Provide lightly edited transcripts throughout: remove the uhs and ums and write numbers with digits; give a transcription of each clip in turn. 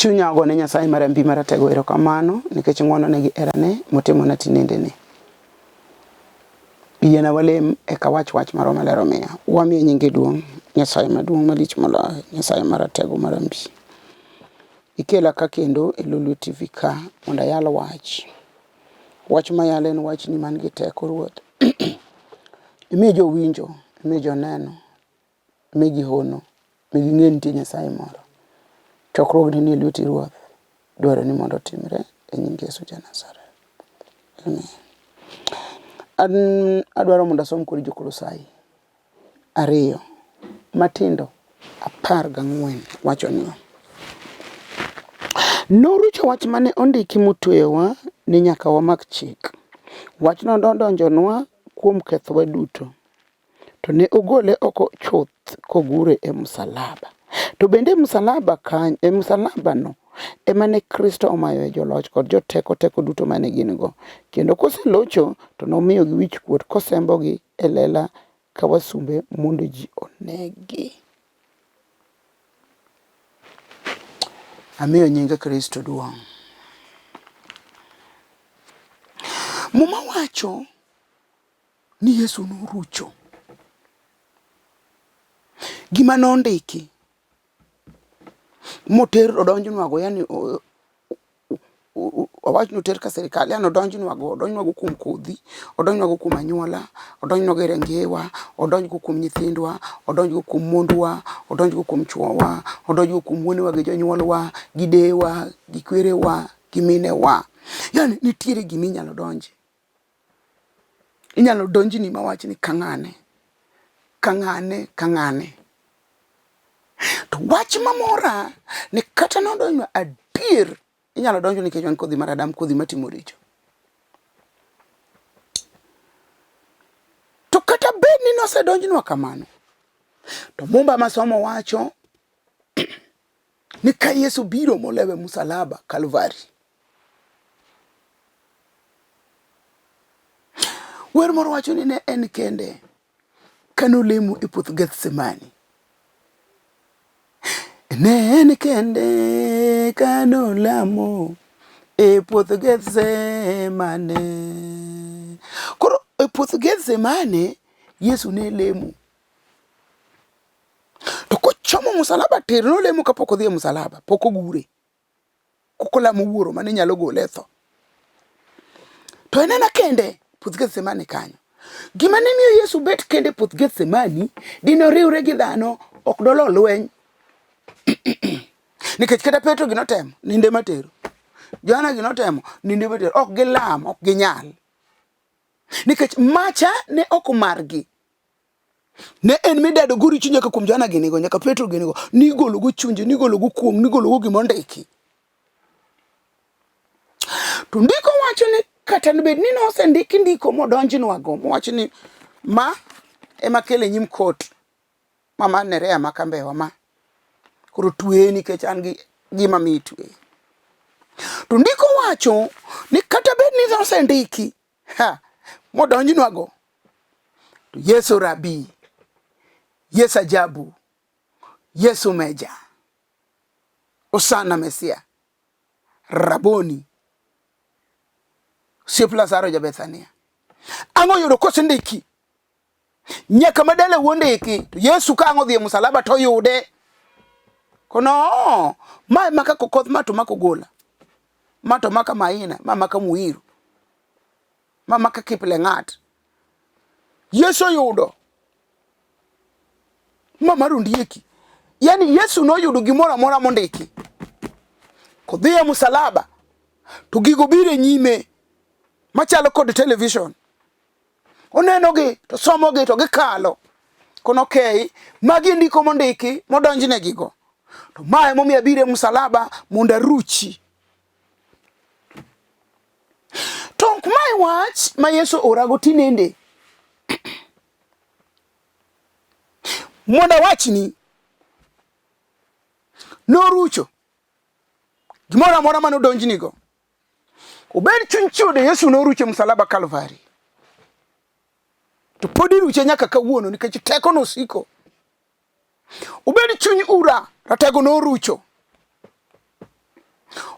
Chunya ogone Nyasaye marambi maratego erokamano nikech ng'wonone gi herane motimona tinendeni. Yiena walem eka wach wach ma Roho Maler omiya. Wamiyo nyinge duong', Nyasaye maduong' malich moloyo, Nyasaye maratego marambi. Ikela ka kendo e Lolwe TV ka mondo ayal wach. Wach mayalo en wachni man gi teko Ruoth. Imi jowinjo, imi joneno, migi hono, mi ging'e ni nitie Nyasaye moro. Chokruogni nie lweti Ruoth, dwaro ni mondo otimre e nying Yesu ja Nazareth. Amen. An adwaro mondo asom kod Jo-Kolosai 2 matindo 14 wacho niya, Norucho wach mane ondiki motweyowa ni nyaka wamak chik. Wachno nodonjonwa kuom kethowa duto. To ne ogole oko chuth kogure e msalaba. To bende e msalaba kany, e msalabano ema ne Kristo omayoe joloch kod joteko teko duto mane gin go. Kendo koselocho to nomiyogi wichkuot kosembogi e lela ka wasumbe mondo ji onegi. Amiyo nying Kristo duong'. Muma wacho ni Yesu norucho gima nondiki moter odonjnwago yani awach ni oter ka sirikal yani odonjnwago, odonjnwago kuom kodhi, odonjnwago kuom anyuola, odonjnwago e rangewa, odonjgo kuom nyithindwa, odonjgo kuom mondwa, odonjgo kuom chuowa, odonjgo kuom wuonewa gi jonyuolwa, gi deyewa, gi kwerewa, gi minewa. Yani nitiere gima inyalo donje. Inyalo donjni mawach ni kang'ane, kang'ane, kang'ane. To wach mamora ni kata nodonjnwa adier, inyalo donjwa nikech wan kodhi mar Adam, kodhi matimo richo. To kata bed ni nosedonjnwa kamano, to Mumba masomo wacho ni ka Yesu biro molewe musalaba Kalvari, Wer moro wacho ni ne en kende kane olemo e puoth Gethsemane. Ne en kende kane olamo e puoth Gethsemane. Koro e puoth Gethsemane Yesu ne lemo. To kochomo musalaba tir nolemo kapok odhi e musalaba, pok ogure. Kokolamo wuoro mane nyalo gole e tho. To en ena kende puoth Gethsemane kanyo. Gima ne miyo Yesu bet kende puoth Gethsemane, dine oriwre gi dhano, ok dolo lweny. Nikech kata Petro gi notemo, ninde matero. Johana gi notemo, ninde matero. Ok gilam, ok ginyal. Nikech macha ne ok margi. Ne en midado go richo nyaka kuom Johana ginigo, nyaka Petro ginigo, nigolo go chunje, nigolo go kuong', nigolo go gima ondiki. To ndiko wacho ni kata bed ni nosendiki ndiko modonjnwago, mowacho ni ma ema kele nyim kot, ma ma Nerea ma Kambewa ma. Koro tweye nikech an gi gima miyo itweye. To ndiko wacho ni kata bed ni nosendiki, ha, modonjnwago, to Yesu Rabi, Yesu Ajabu, Yesu Meja, Osana Mesia, Raboni, osiep Lazaro ja Bethania. Ang'o yudo kosendiki? Nyaka ma dala wuondiki to Yesu ka ang' odhi e musalaba to oyude. Kono ma maka kokoth ma to mako gola. Ma to maka maina, ma maka muiru. Ma maka kipleng'at. Yesu oyudo ma mar ondieki. Yaani Yesu noyudo gimoro amora mondiki. Kodhi e musalaba to gigo biro e nyime machalo kod television. Onenogi to somogi to gikalo. Kono okei, magi e ndiko mondiki modonjnegigo. To ma emomiyo abiro e musalaba mondo aruchi. To ok mae wach ma Yesu orago tinende. Mondo awachni, norucho gimoro amora mane odonjnigo. Obed chuny chode Yesu norucho e msalaba Kalvari. To pod iruche nyaka kawuono nikech teko nosiko. Obed chuny ura, ratego norucho.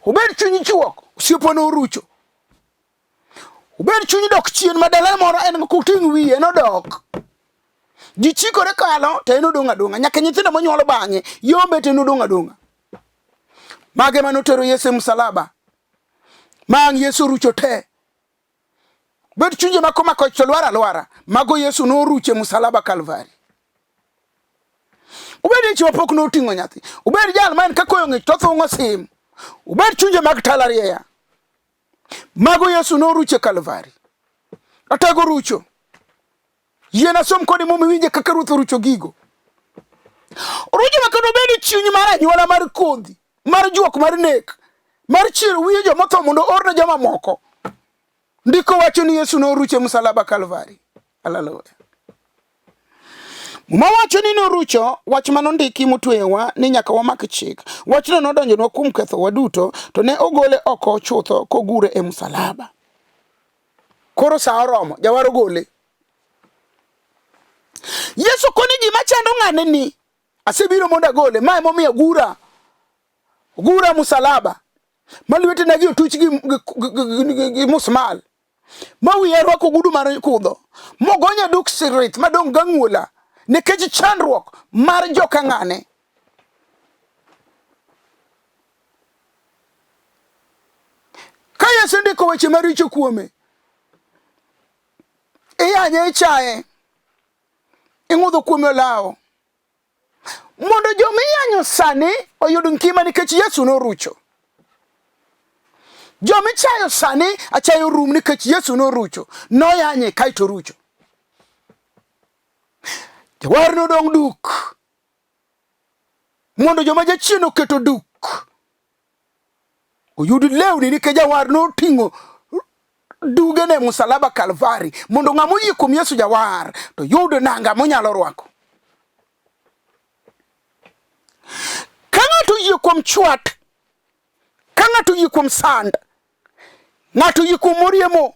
Obed chuny chuok, osiepwa norucho. Obed chuny dok chien ma dala moro en kuting' wiye nodok. Ji chikore kalo to en odong' adong'a. Nyaka nyithindo monyuolo bang'e yombe to en odong' adong'a. Mage mane otero Yesu e msalaba. Ma ang' Yesu orucho te. Bed chunje ma koma koch to lwar alwara. Mago Yesu norucho e msalaba Kalvari. Ubed ich mapok noting'o nyathi. Ubed jal ma en ka koyo ng'ich to thung'o sim. Ubed chunje mag talarieya. Mago Yesu norucho e Kalvari. Ratego rucho. Yien asom kodi muma iwinje kaka Ruoth orucho gigo. Orucho ma kata obed chuny mar anyuola mar kodhi, mar juok mar nek, mar chiero wiye jomotho mondo oorne jomamoko. Ndiko wacho ni Yesu norucho e msalaba Kalvari. Haleluya. Muma wacho ni norucho wach ma nondiki motweyowa ni nyaka wamak chik. Wachno nodonjonwa kuom kethowa duto, to ne ogole oko chutho kogure e msalaba. Koro sa oromo, jawar ogole. Yesu koni gima chando ng'ane ni asebiro mondo agole. Ma emomiyo gura gura musalaba ma lwetena gi otuch gi musmal ma wiya rwako ogudu mar kudho mogonya duk sirit madong' gang'ula nikech chandruok mar joka ng'ane. Ka Yesu ndiko weche maricho kuome, iyanye, ichaye, ing'udho kuome olawo mondo joma iyanyo sani oyud ngima nikech Yesu norucho. Joma ichayo sani achayo rum nikech Yesu norucho, noyanye kaeto orucho. Jawar nodong' duk mondo joma jachien oketo duk oyud lewni nikech jawar noting'o dugene e musalaba Kalvari mondo ng'ama oyie kuom Yesu jawar to yud nanga monyalo rwako. Ka ng'ato oyie kuom chwat, ka ng'ato oyie kuom sand, ng'ato oyie kuom moriemo,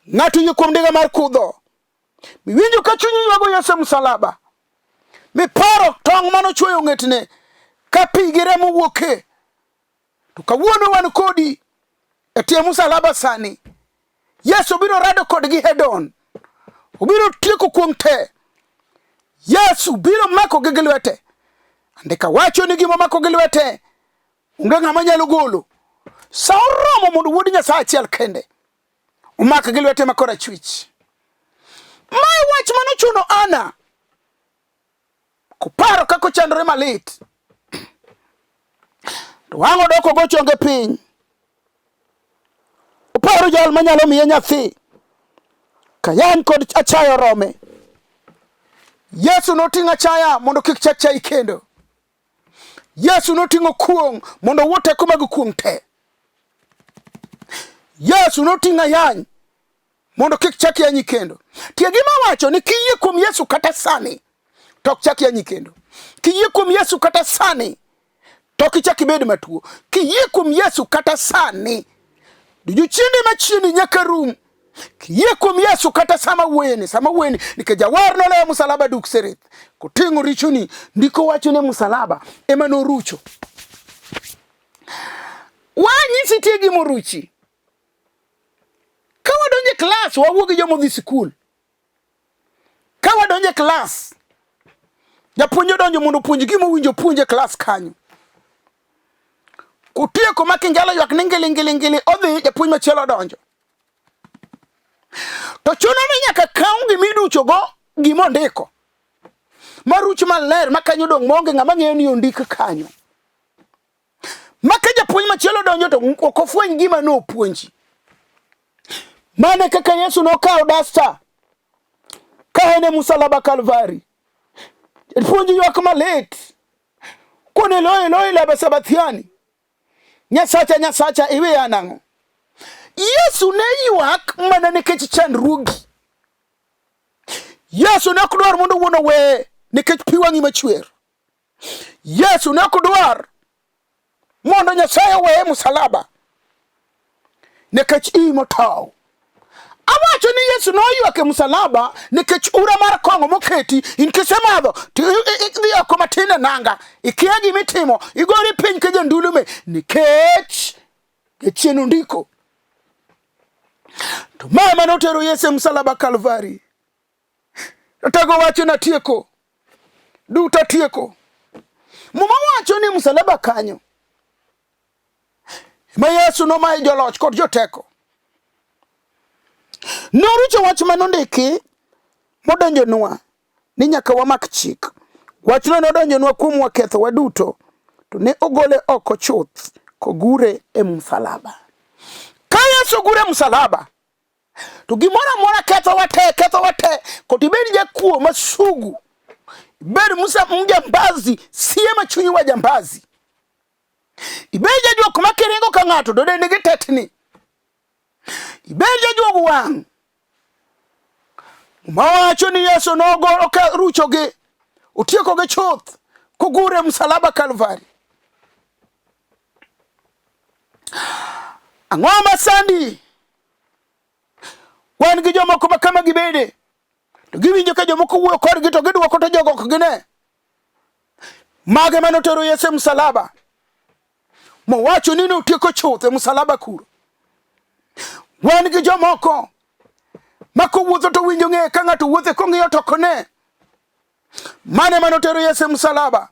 ng'ato oyie kuom ndiga mar kudho, miwinjo ka chunyi ywago Yesu e msalaba, miparo tong' mane ochwoyo ng'etne ka pi gi remo wuoke. To kawuono wan kodi e tie msalaba sani. Yesu biro rado kodgi hedon. Obiro tieko kuong' te. Yesu biro makogi gi lwete. Andika wacho ni gima omako gi lwete onge ng'ama nyalo golo. Sa oromo mondo wuod Nyasaye achiel kende omak gi lwete ma korachwich. Mae wach mane ochuno Ana koparo kaka ochandore malit to wang' odok ogo chonge piny. Oparo jal manyalo miye nyathi kayany kod achaya orome. Yesu noting'o achaya mondo kik chak chayi kendo. Yesu noting'o kuong' mondo owuo teko mag kuong' te. Yesu noting'o ayany mondo kik chak yanyi kendo. Tie gima wacho ni kiyie kuom Yesu kata sani to ok chak yanyi kendo. Kiyie kuom Yesu kata sani to ok ichak ibed matuo. Kiyie kuom Yesu kata sani jochiende machieni nyaka rum. Kiyie kuom Yesu kata sama wuoyeni, sama wuoyeni nikech jawar nolewo msalaba duk sereth koting'o richoni. Ndiko wacho ni msalaba ema norucho. Wanyisi tie gimoruchi. Ka wadonjo e klas, wawuo gi joma odhi sikul. Ka wadonjo e klas, japuonj odonjo mondo opuonj gima owinjo opuonj e klas kanyo. Kotieko ma Kinjalo ywak ni ngili ngili ngili, odhi japuonj machielo odonjo. To chuno ni nyaka kaw gima iduchogo gima ondiko. Maruch maler ma kanyo dong' maonge ng'ama ng'eyo ni ondik kanyo. Ma ka japuonj machielo donjo to ok ofweny gima nopuonji. Mane kaka Yesu nokawo dasta ka en e musalaba Kalvari. Puonj ywak malit. Kone Eloi Eloi lama sabathiani. Nyasacha Nyasacha iweya nang'o? Yesu ne ywak mana nikech chandruogi. Yesu ne ok dwar mondo wuon oweye nikech pi wang'i machwer. Yesu ne ok dwar mondo Nyasaye oweye musalaba nikech iyi motow. Awacho ni Yesu noywak e musalaba nikech ura mar kong'o moketi in kisemadho to idhi oko matin e nanga, ikia gima itimo, igori piny ka jandulume nikech jachien ondiko. To ma notero Yesu e msalaba Kalvari. Ratego wacho natieko. Duto atieko. Muma wacho ni msalaba kanyo ma Yesu nomayo joloch kod joteko. Norucho wach ma nondiki modonjonwa ni nyaka wamak chik. Wachno nodonjonwa kuom waketho waduto, to ne ogole oko chuth kogure e msalaba. Ka Yesu ogure e msalaba, to gimoro amora kethowa te, kethowa te. Kot ibed jakuo masugu, ibed mjambazi sie ma chunyi wa jambazi, ibed jajuok ma kiringo ka ng'ato to dendi gi tetni, ibed jajuog wang' Muma wacho ni Yesu nogolo ruchogi, otiekogi chuth kogure msalaba Kalvari. Ang'o ma sandi? Wan gi jomoko ma kama gibede to giwinjo ka jomoko wuoyo kodgi to gidwoko to jogo ok gine. Mage mane otero Yesu e msalaba mowacho ni notieko chuth e msalaba kuro. Wan gi jomoko ma kowuotho to winjo ng'eye ka ng'ato wuothe kong'iyo to ok one. Mane mane otero Yesu e msalaba.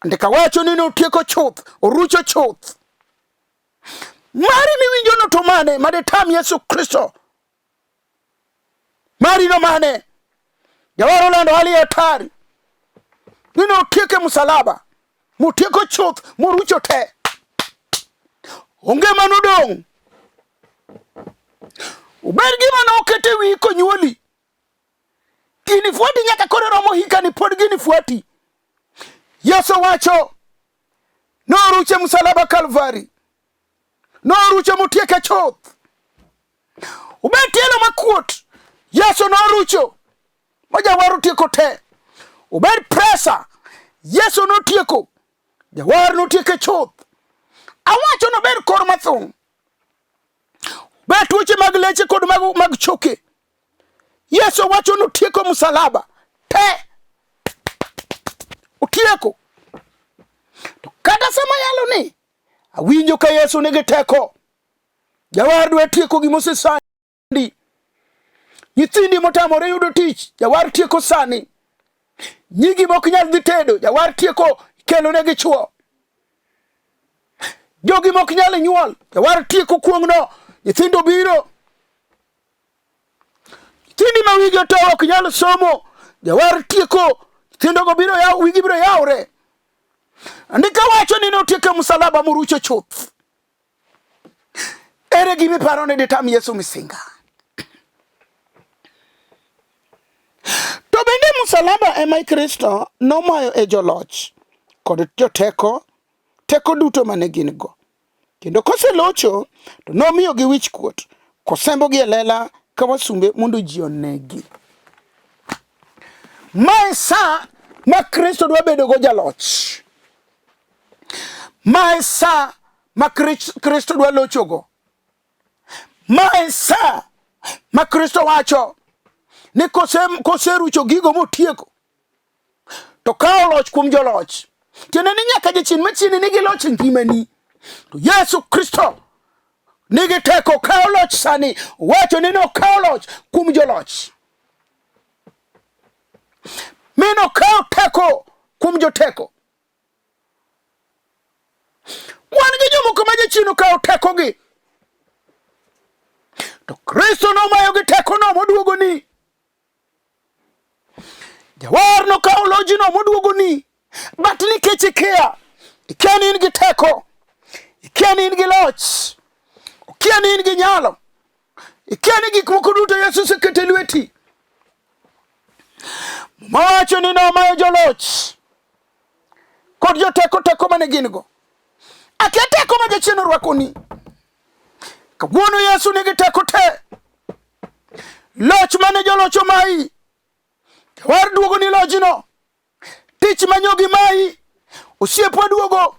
Andika wacho ni notieko chuth, orucho chuth. Mari miwinjono to mane maditam Yesu Kristo? Mari no mane? Jawar olando hali ya hatari ni notieke msalaba, motieko chuth, morucho te. Onge manodong'. Ubed gima noket e wiyi konyuoli. Gini fuati nyaka koro romo hikani pod gini fuati. Yesu wacho noruche msalaba Kalvari, noruche motieke chuth. Ubed tielo makuot, Yesu norucho ma jawar otieko te. Ubed presa, Yesu notieko, jawar notieke chuth. Awacho nobed kor mathung', ubed tuoche mag leche kod mag choke. Yesu wacho notieko msalaba te, otieko. To kata sama yalo ni awinjo ka Yesu nigi teko, jawar dwa tieko gima osesandi. Nyithindi motamore yudo tich, jawar tieko sani. Nyigi mok nyal dhi tedo, jawar tieko kelonegi chuo. Jogi mok nyal nyuol, jawar tieko kuong'no, nyithindo biro. Nyithindi ma wigi otow ok nyal somo, jawar tieko, nyithindogo biro yaw, wigi biro yawre. Andika wacho ni notieko e msalaba morucho chuth. Ere gima iparo ni ditam Yesu misinga? To bende msalaba ema Kristo nomayo e joloch kod joteko teko duto mane gin go. Kendo koselocho to nomiyogi wichkuot kosembogi e lela ka wasumbe mondo ji onegi. Mae sa ma Kristo dwa bedogo jaloch. Mae sa ma Kristo dwa lochogo. Mae sa ma Kristo wacho ni koserucho gigo motieko to kawo loch kuom joloch. Tiende ni nyaka jachien machiegni nigi loch e ngimani. To Yesu Kristo nigi teko kawo loch sani, wacho ni nokawo loch kuom joloch. Mi nokawo teko kuom joteko. Wan gi jomoko ma jachien okawo tekogi. To Kristo nomayogi tekono moduogoni. Jawar nokawo lojino moduogoni, but nikech ikia, ikia ni in gi teko, ikia ni in gi loch, okia ni in gi nyalo, ikia ni gik moko duto Yesu oseketo e lweti. Muma wacho ni nomayo joloch kod joteko teko mane gin go. Akia teko ma jachien orwakoni. Kawuono Yesu nigi teko te. Loch mane joloch omayi, jawar duogo ni lojno. Tich manyogi mayi, osiepwa duogo.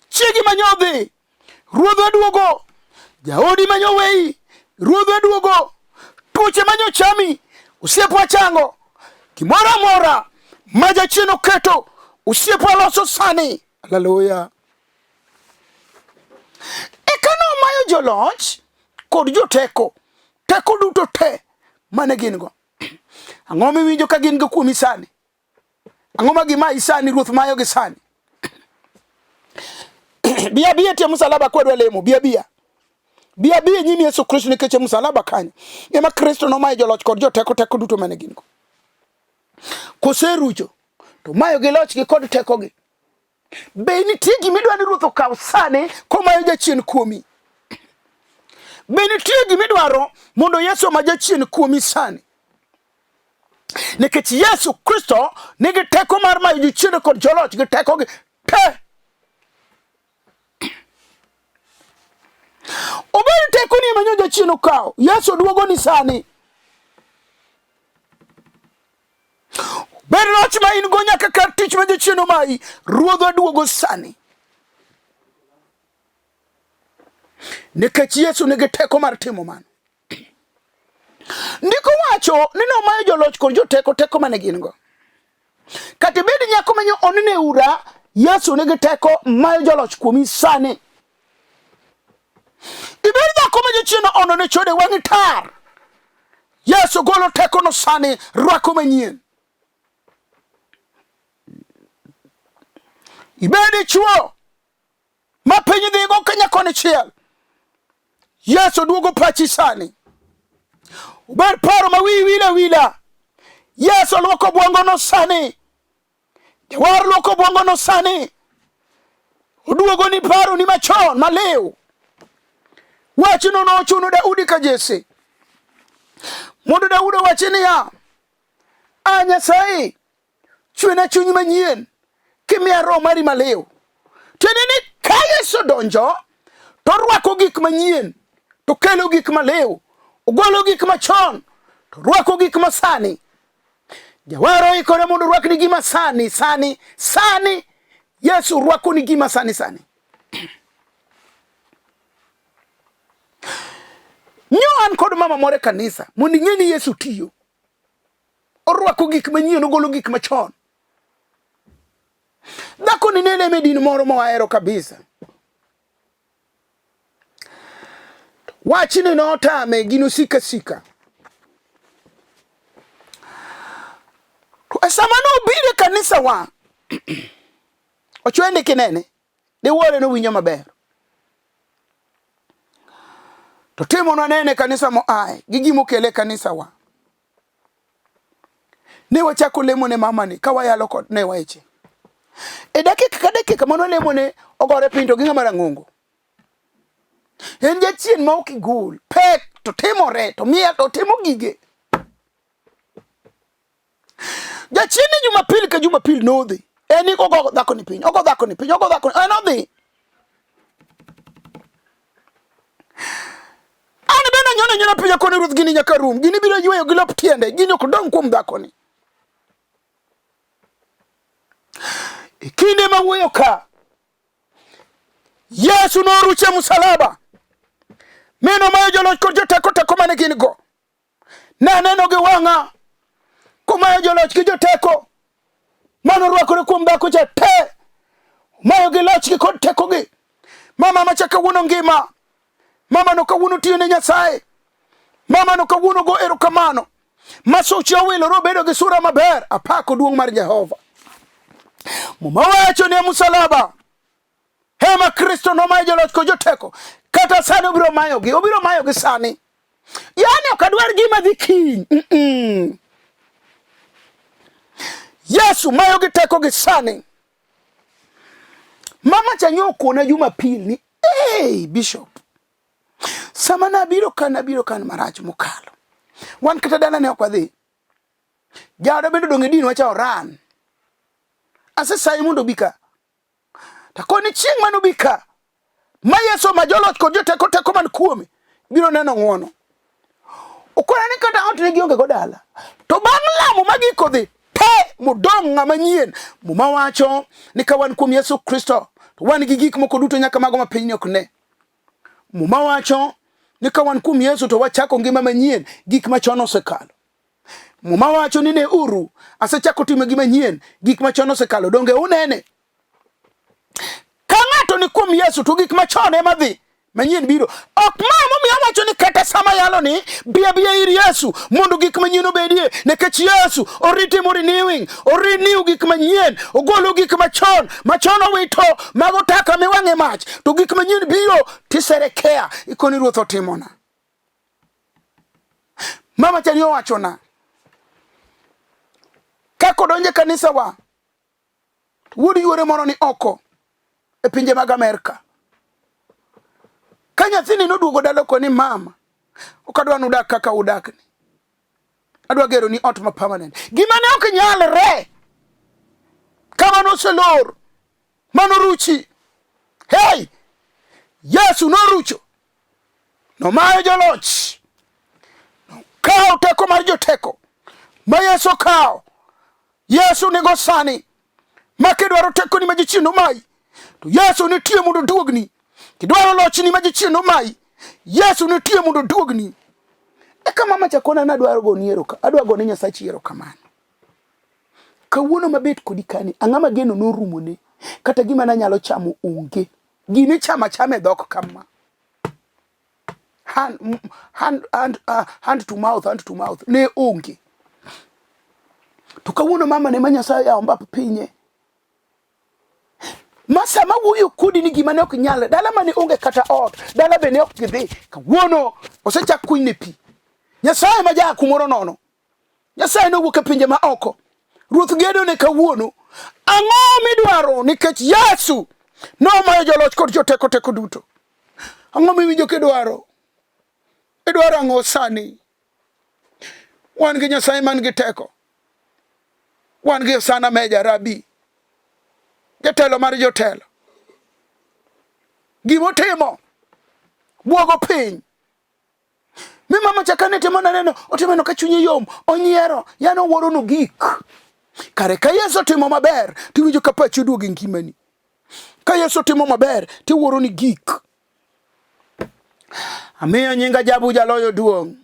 Chiegi manyodhi, ruodhwa duogo. Jaodi manyoweyi, ruodhwa duogo. Tuoche manyochami, osiepwa chango. Gimoro amora ma jachien oketo Osiepwa loso sani. Haleluya. Eka nomayo joloch kod joteko, teko duto te mane gin go. Ang'o miwinjo ka gin go kuomi sani? Ang'o ma gimayi sani? Ruoth mayo gi sani. Biya biya tie msalaba kwadwa lemo, biya biya. Biya biya nyim Yesu Kristo nikech e msalaba kanyo ema Kristo nomayo joloch kod joteko teko duto mane gin go. Koserucho to mayo gi lochgi kod tekogi. Be nitie gima idwa ni ruoth okaw sani komayo jachien kuomi? Be nitie gima idwaro mondo Yesu oma jachien kuomi sani? Nikech Yesu Kristo nigi teko mar mayo jochiende kod joloch gi tekogi te. Obed tekoni ema nyo jachien okawo, Yesu duogoni sani. Bed loch ma in go nyaka kar tich ma jachien omayi, Ruodhwa duogo sani. Nikech Yesu nigi teko mar timo mano. Ndiko wacho ni nomayo joloch kod joteko teko mane gin go. Kata ibed nyako menyo onene ura, Yesu nigi teko mayo joloch kuomi sani. Ibed dhako ma jachien onone chode wang'i tar. Yesu golo tekono sani, rwako manyien. Ibed dichuo ma piny dhigo kanya konchiel. Yesu duogo pachi sani. Ubed paro ma wiyi wila wila. Yesu luoko bwongono sani. Jawar luoko bwongono sani. Oduogo ni paro ni machon maliw. Wachno nochuno Daudi ka Jesse. Mondo Daudi owachi niya, A Nyasaye, chwena chuny manyien kimiya roho mari maliw. Tiende ni ka Yesu odonjo to orwako gik manyien, to kelo gik maliw, ogolo gik machon, to rwako gik masani. Jawar oikore mondo orwakni gima sani sani sani. Yesu rwakoni gima sani sani. Nyo an kod mama moro e kanisa mondo ing'e ni Yesu tiyo. Orwako gik manyien, ogolo gik machon. Dhako ni ne lemo e din moro ma wahero kabisa. Wachni notame, gino sika sika. To e sama nobiro e kanisa wa, ochwende kinene, diwuore nowinjo maber. To timonwa nene e kanisa moaye, gi gima okele e kanisa wa. Ne wachako lemo ne mamani ka wayalo kod ne weche. E dakika ka dakika mane walemo ne ogore piny to gi ng'ama rang'ongo. En jachien ma ok igol, pek to timore to miel to timo gige. Jachien ni Jumapil ka Jumapil nodhi. En ni ogo dhako ni piny, ogo dhako ni piny, ogo dhako ni, en odhi. An bende anyona anyona piny akone ruoth gini nyaka rum, gini biro yweyo gi lop tiende, gini ok dong kuom dhakoni. E kinde ma wuoyo ka, Yesu noruche musalaba, mi nomayo joloch kod joteko teko mane gin go. Ne aneno gi wang'a komayo joloch gi joteko mane orwakore kuom dhako cha te, omayo gi lochgi kod tekogi. Mama macha kawuono ngima, mama no kawuono tiyo ne Nyasaye, mama no kawuono go erokamano. Masuche owilore obedo gi sura maber, apako duong' mar Jehova. Muma wacho ni e musalaba hema Kristo nomayo joloch kod joteko, kata sani obiro mayogi, obiro mayogi sani. Yaani ok adwar gima dhi kiny. Mm -mm. Yesu mayogi tekogi sani. Mama cha nyo okona Jumapil ni, hey, Bishop, sama nabiro ka nabiro ka marach mokalo. Wan kata dala ne ok wadhi. Jaoda bende odong' e din wacha oran. Asesaye mondo obi ka. To koni chieng' mane obi ka, ma Yesu ma joloch kod joteko teko man kuome biro neno ng'wono. Okona ni kata ot ne gionge go dala. To bang' lamo ma giko dhi te modong' ng'ama nyien. Muma wacho ni ka wan kuom Yesu Kristo to wan gi gik moko duto nyaka mago ma pinyni ok ne. Muma wacho ni ka wan kuom Yesu to wachako ngima manyien, gik machon osekalo. Muma wacho ni ne uru, asechako timo gima nyien, gik machon osekalo, donge unene? Ka ng'ato ni kuom Yesu to gik machon ema dhi, manyien biro. Ok ma momiyo awacho ni kata sama yalo ni bi abiya ir Yesu mondo gik manyien obedie, nikech Yesu oritimo renewing, orenew gik manyien, ogolo gik machon, machon owito, mago taka miwang'e mach, to gik manyien biro tiserekea, ikoni Ruoth otimona. Mama chani owachona kaka odonjo e kanisa wa wuod yuore moro ni oko e pinje mag Amerka. Ka nyathini noduogo dala koni mama, ok adwa nudak kaka udakni. Adwa gero ni ot ma permanent. Gima ne ok nyalre kama noselor mano ruchi. Hey! Yesu norucho. Nomayo joloch. Nokawo teko mar joteko. Ma Yesu okawo. Yesu nigo sani. Ma kidwaro tekoni ma jachien omayi, to Yesu nitie mondo oduogni. Kidwaro lochni ma jachien omayi, Yesu nitie mondo oduogni. Eka mama chakona nadwaro goni eroka, adwa gone Nyasachi erokamano. Kawuono mabet kodi kani, ang'ama geno norumone, kata gima nanyalo chamo onge. Gini chama chama e dhok kama. Hand, hand, hand, hand to mouth, hand to mouth. Ne onge. To kawuono mama ne ma Nyasaye yawo mbap pinye. Ma sama wuoyo kodi ni gima ne ok nyal, dala mane onge kata ot, dala be ne ok gidhi. Kawuono osechak kunyne pi. Nyasaye ma ja kumoro nono. Nyasaye nowuok e pinje ma oko. Ruoth gedo ne kawuono. Ang'o midwaro nikech Yesu nomayo joloch kod joteko teko duto? Ang'o miwinjo kidwaro? Idwaro ang'o sani? Wan gi Nyasaye man gi teko. Wan gi Osana Meja Rabi, jatelo mar jotelo. Gimotimo bwogo piny. Mi mama cha kane timo naneno, otimo ka chunye yom, onyiero, yani owuoro no gik. Kare ka Yesu otimo maber, tiwinjo ka pachi oduogo e ngimani. Ka Yesu otimo maber, tiwuoro ni gik. Amiyo nying ajabu jaloyo duong'.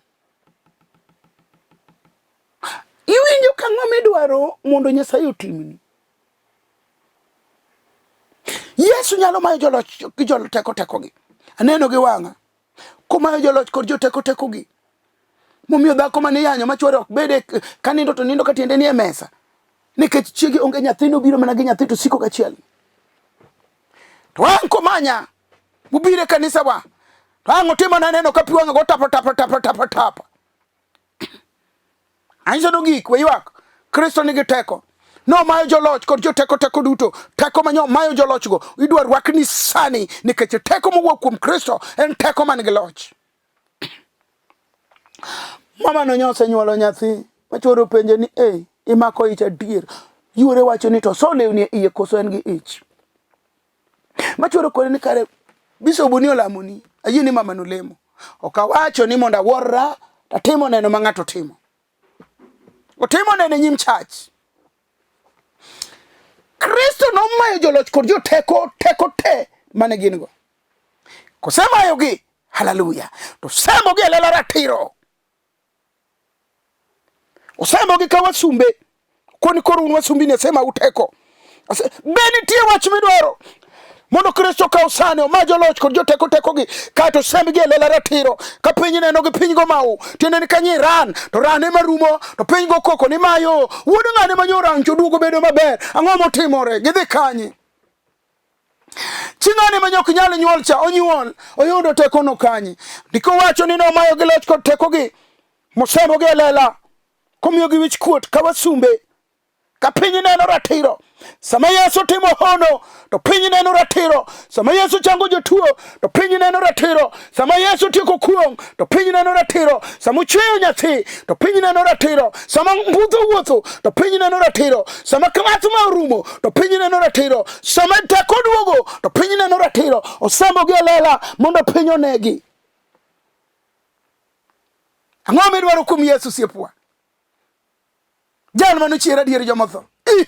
Iwinjo ka ang'o midwaro mondo Nyasaye otimni? Yesu nyalo mayo joloch gi joloteko tekogi. Aneno gi wang'a. Komayo joloch kod joteko tekogi. Momiyo dhako mane yanyo ma chwore ok bede ka nindo to nindo ka tiende ni e mesa. Nikech chiege onge nyathi nobiro mana gi nyathi to siko kachiel. To ang' komanya mobiro e kanisa wa to ang' otimo naneno ka pi wang'e go tapa tapa tapa tapa tapa. Anyiso nogik we ywak. Kristo nigi teko. Nomayo joloch kod joteko teko duto. Teko ma nyomayo jolochgo idwa rwakni sani nikech teko mowuok kuom Kristo en teko man gi loch. Mama no nyosenyuolo nyathi machwore openje ni eh imako ich adier. Yuore wacho ni to so lewni e iye koso en gi ich. Machwore kone ni kare bisobu ni olamoni. Ayie ni mama nolemo. Ok awacho ni mondo awuorra tatimo neno ma ng'ato timo. Otimo neno e nyim church. Kristo nomayo joloch kod joteko teko te mane gin go. Kosemayogi, haleluya, to sembogi e lela ratiro. Osembogi ka wasumbe. Koni koro un wasumbini asema uteko. Be nitie wach midwaro? Mondo Kristo okaw sani oma joloch kod joteko tekogi kaeto osembgi e lela ratiro ka piny neno gi piny go mau tiende ni kanyo Iran to ran ema rumo to piny go koko ni mayo wuod ng'ane ma nyoran to duogo bedo maber ang'o motimore gidhi kanye chi ng'ane ma nyok nyal nyuol cha onyuol oyudo tekono kanye ndiko wacho ni nomayo gi loch kod tekogi mosembogi e lela komiyogi wich kuot ka wasumbe ka piny neno ratiro. Sama Yesu timo hono to piny neno ratiro. Sama Yesu chango jotuo to piny neno ratiro. Sama Yesu tieko kuong' to piny neno ratiro. Sama ochweyo nyathi to piny neno ratiro. Sama mbudho wuotho to piny neno ratiro. Sama klath ma orumo to piny neno ratiro. Sama teko duogo to piny neno ratiro. Osembogi e lela mondo piny onegi. Ang'o midwaro kuom Yesu osiepwa? Jal mane ochier adier jomotho. Ih!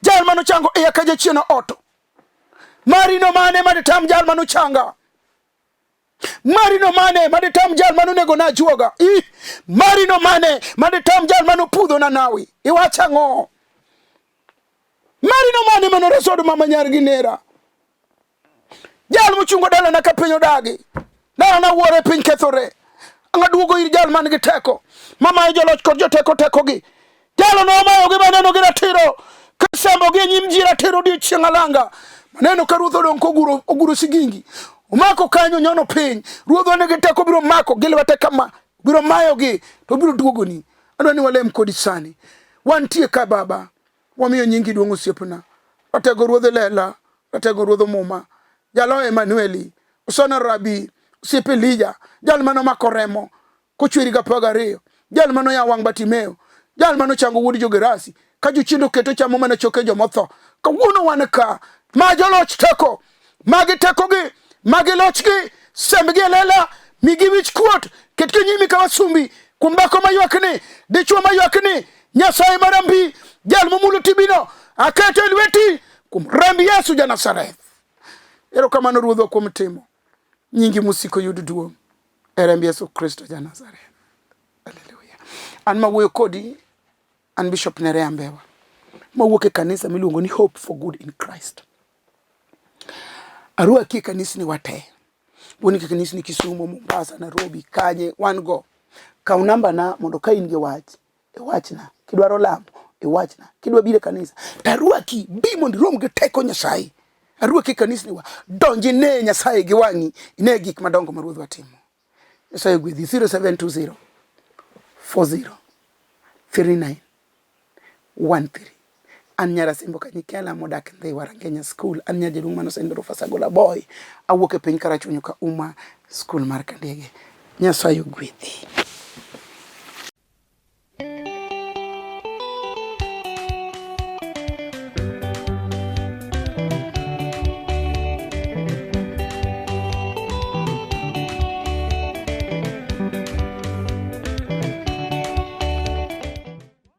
Jal mane ochango iya ka jachien oto. Marino mane mane tam jal mane ochanga. Marino mane maditam jal mane onego na ajuoga? Ih, marino mane maditam jal mane opudho na nawi? Iwacho ang'o? Marino mane mane oreso od mama nyar gi nera? Jal mochungo dalana ka piny odagi. Dalana wuore piny kethore. Ang' aduogo ir jal man gi teko. Mamayo joloch kod joteko tekogi. Jalo nomayogi maneno gi ratiro. Kisembogi e nyim ji ratiro odiechieng' alanga. Maneno ka ruoth odong' koguro oguro sigingi. Omako kanyo nyono piny. Ruodhwa nigi teko biro mako gi lwete kama. Biro mayogi to biro duogoni. Adwa ni walem kodi sani. Wantie ka baba. Wamiyo nyingi duong' osiepna. Ratego ruodh lela, ratego ruodh muma. Jalo Emanueli, Osana Rabi, osiep Elija, jal mane omako remo kochweri ga 12, jal mane oyawo wang' Bartimeo, jal mane ochango wuod Jogerasi, ka jochiende oketo chamo mana choke jomotho. Kawuono wan ka, ma joloch teko, magi tekogi, magi lochgi, sembgi e lela, migi wich kuot, ketgi nyimi ka wasumbi, kuom dhako maywakni, dichwo maywakni, Nyasaye marambi, jal momulo tibino, aketo e lweti kuom remb Yesu ja Nazareth. Erokamano Ruodhwa kuom timo nyingi mosiko yud duong' e remb Yesu Kristo ja Nazareth. Haleluya. An mawuoyo kodi an Bishop Nerea Mbewa mawuok e kanisa miluongo ni Hope for Good in Christ. Arwaki e kanisni wate. Wan e kanisni Kisumu, Mombasa, Nairobi, kanye wan go. Kaw namba na mondo ka in gi wach iwachna, kidwaro lamo iwachna, kidwa biro e kanisa tarwaki, bi mondo irom gi teko Nyasaye. Arwaki e kanisni wa, donj ine Nyasaye gi wang'i, ine gik madongo ma Ruodhwa timo. Nyasaye ogwedhi. 0720 40 39 13. An nyar Asembo Kanyikela modak Ndhiwa Rangenya School. An nyar jaduong' mane osenindo Rufus Agola Boy. Awuok e piny Karachuonyo ka uma school mar Kandege. Nyasaye ogwedhi.